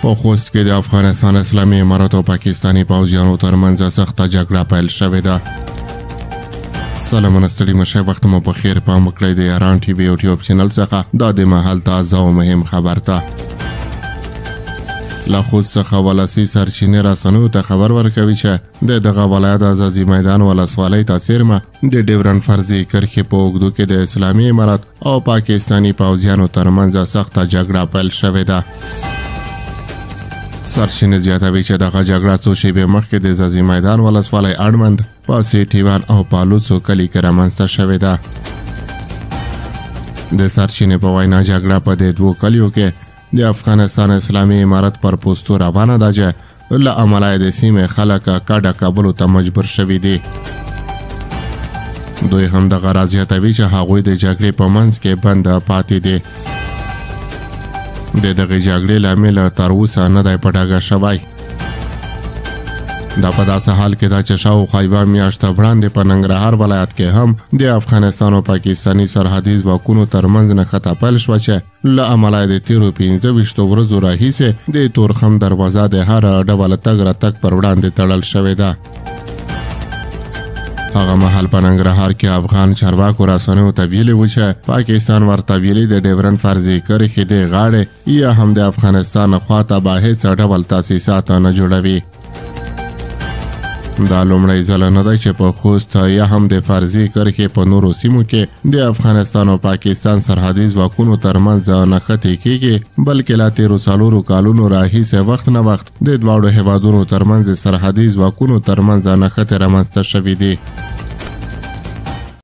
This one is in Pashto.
په خوست کې د افغانستان اسلامي امارت او پاکستاني پوځیانو ترمنځ سخته جګړه پیل شوې ده. سلامونه، ستړي مشه، وخت مو په خیر. پام وکړئ د ایران ټي وي یوټیوب چینل څخه دا د مهال تازه او مهم خبر ته. له خوست څخه ولسي سرچینې رسنیو ته خبر ورکوي چې د دغه ولایت ازادي میدان ولسوالۍ ته څېرمه د ډیورنډ فرضي کرښې په اوږدو کې د اسلامي امارت او پاکستاني پوځیانو ترمنځ سخته جګړه پیل شوې ده. سرچینې زیاتوي چې دغه جګړه څو شېبې مخکې د ځاځي میدان ولسوالۍ اړوند په سیټیوان او پالوڅو کلي کې رامنځته شوې ده. د سرچینې په وینا جګړه په دې دوو کلیو کې د افغانستان اسلامي امارت پر پوستو روانه ده چې له امله یې د سیمې خلک کډه کولو ته مجبور شوي دي. دوی هم دغه راز زیاتوي چې هغوی د جګړې په منځ کې بند پاتې دي. د دغې جګړې لامل تر اوسه نه دی په ډاګه شوی. دا په داسې حال کې ده چې شاوخوا یوه میاشت وړاندې په ننګرهار ولایت کې هم د افغانستان او پاکستاني سرحدي ځواکونو ترمنځ نښته پیل شوه چې له امله یې د تېرو 25 ورځو راهیسې د تورخم دروازه د هر ډول تګ راتګ پر وړاندې تړل شوې ده. هغه مهال په ننګرهار کې افغان چارواکو رسنیو ته ویلي وو چې پاکستان ورته ویلي د ډیورنډ فرضي کرښې د غاړې یا هم د افغانستان خواته به هیڅ ډول تاسیسات نه جوړوي. دا لومړی ځل نه دی چې په خوست یا هم د فرضي کرښې په نورو سیمو کې د افغانستان او پاکستان سرحدي ځواکونو ترمنځ نښتې کیږي، بلکې له تېرو 4 کالونو راهیسې وخت نه وخت د دواړو هېوادونو ترمنځ سرحدي ځواکونو ترمنځ نښتې رامنځته شوې دي.